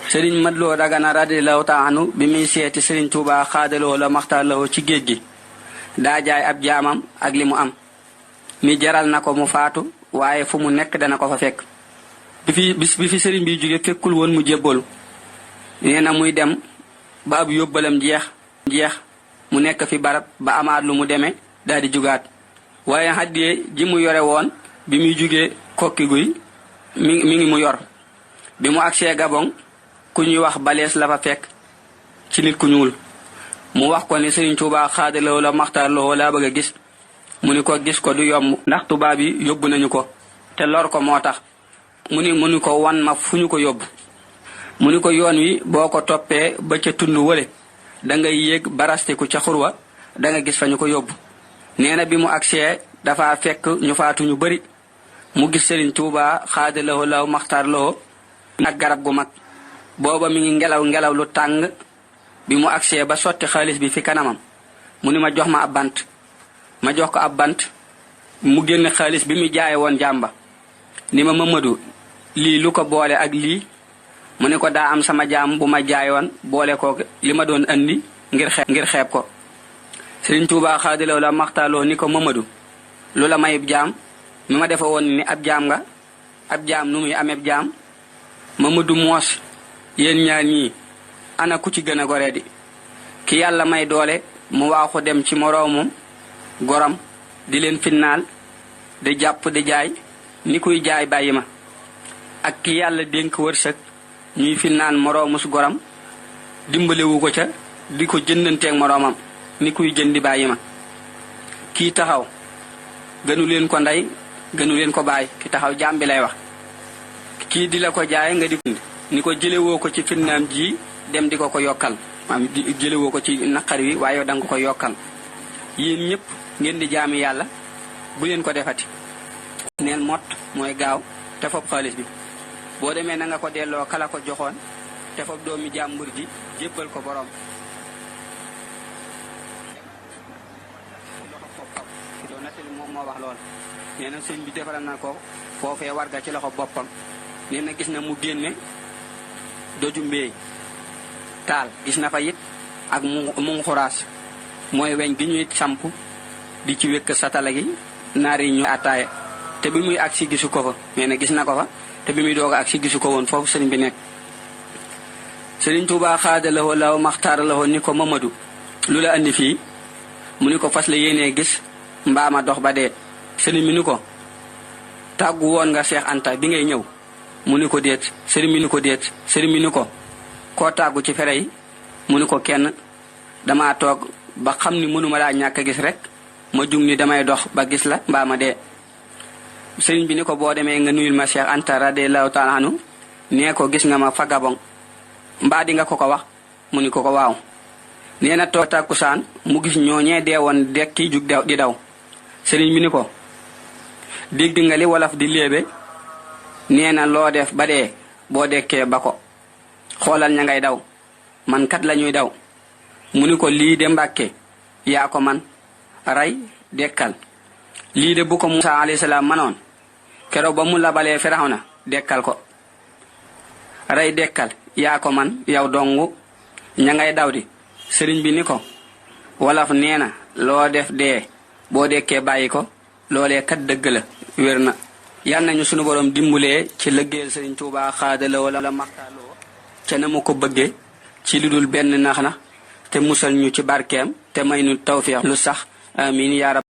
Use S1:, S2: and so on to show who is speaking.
S1: Serigne Madlo Dagana radiyallahu ta'ala anhu bi muy seeti Serigne Touba xaadaloo la maxtaarloo ci géej gi daa jaay ab jaamam ak li mu am mi jaral na ko mu faatu waaye fu mu nekk dana ko fa fekk bi fi Serigne bi jóge fekkul woon mu jébbalu nee na muy dem ba ab yóbbalam jeex mu nekk fi barab ba amaat lu mu demee daal di jugaat waaye haddiyee ji mu yore woon bi muy jóge kokki guy mi ngi mu yor bi mu agsee Gabon ku ñuy wax balees la fa fekk ci nit ku ñuul mu wax ko ne Serigne Touba xaadaloo la maxtaarloo laa bëgg a gis mu ni ko gis ko du yomb ndax tubaab yi yóbbu nañu ko te lor ko moo tax mu ni ko wan ma fu ñu ko yóbbu mu ni ko yoon wi boo ko toppee ba ca tund wële da ngay yéeg barastiku ca xurwa da nga gis fa ñu ko yóbbu nee na bi mu agsee dafa fekk ñu faatu ñu bari mu gis Serigne Touba xaadaloo la maxtaarloo ak garab gu mag booba mi ngi ngelaw lu tàng bi mu agsee ba sotti xaalis bi fi kanamam mu ni ma jox ma ab bant ma jox ko ab bant mu génn xaalis bi mu jaaye woon jàmba ni ma Mamadou lii lu ko boole ak lii mu ne ko daa am sama jaam bu ma jaayoon boole ko li ma doon andi ngir xeeb ko Serigne Touba xaadaloo la maxtaarloo ni ko Mamadou lu la mayib jaam mi ma defa woon ni ab jaam nga ab jaam nu muy ameb jaam Mamadou moos yéen ñaar ñii ana ku ci gën a gore di ki yàlla may doole mu waaxu dem ci moroomum goram di leen finnaal di jàpp di jaay ni kuy jaay bàyyi ma ak ki yàlla dénk wërsëg ñuy finnaan moroomus goram dimbalewu ko ca di ko jëndanteeg moroomam ni kuy jëndi bàyyi ma kii taxaw gënu leen ko ndey gënu leen ko baay ki taxaw jaam bi lay wax kii di la ko jaay nga di ni ko jëlewoo ko ci finnaam ji dem di ko yokkal jëlewoo ko ci naqar wi waaye danga ko yokkal yéen ñëpp ngeen di jaami yàlla bu leen ko defati neel mot mooy gaaw te fob xaalis bi boo demee na nga ko delloo kala ko joxoon te fob doomi jàmbur ji jébbal ko borom doo nattali moom moo wax lool nee na sëñ bi defaral na ko foofee warga ci loxo boppam nee na gis na mu génne doju mbéy taal gis na fa it ak mu xuraas mooy weñ gi ñuy samp di ci wékk satala gi naar yi ñu ataaya te bi muy ak si gisu ko fa nee na gis na ko fa te bi muy doog ak si gisu ko woon foofu sëriñ bi nekk Serigne Touba xaadaloo la maxtaaraloo ni ko Mamadou lu la andi fii mu ni ko fas la yéenee gis mbaama dox ba dee sëriñ bi ni ko tàggu woon nga Cheikh Anta bi ngay ñëw mu ni ko déet sëriñ bi ni ko déet sëriñ bi ni ko koo tàggu ci fere yi mu ni ko kenn dama toog ba xam ni mënuma laa ñàkk a gis rek ma jug ni damay dox ba gis la mbaa ma dee sëriñ bi ni ko boo demee nga nuyul ma Cheikh Anta radiyallahu ta'ala anhu nee ko gis nga ma fa Gabon mbaa di nga ko wax mu ni ko waaw nee na toog tàkkusaan mu gis ñooñee dee woon dekki jug di daw sëriñ bi ni ko dégg nga li wolof di léebe nee na loo def ba dee boo dekkee ba ko xoolal ña ngay daw man kat la ñuy daw mu ni ko lii de Mbàkke yaa ko man ray dekkal lii de bu ko Musaa alayhi salaam manoon keroog ba mu labalee Firawna dekkal ko ray dekkal yaa ko man yow dongu ña ngay daw di sëriñ bi ni ko wolof nee na loo def dee boo dekkee bàyyi ko loolee kat dëgg la wér na yal nañu sunu borom dimbulee ci lëggéeyal Serigne Touba xaadaloo la maxtaarloo ca na mu ko bëggee ci lu dul benn nax na te musal ñu ci barkeem te may nu tawfiix lu sax amiin yaa rab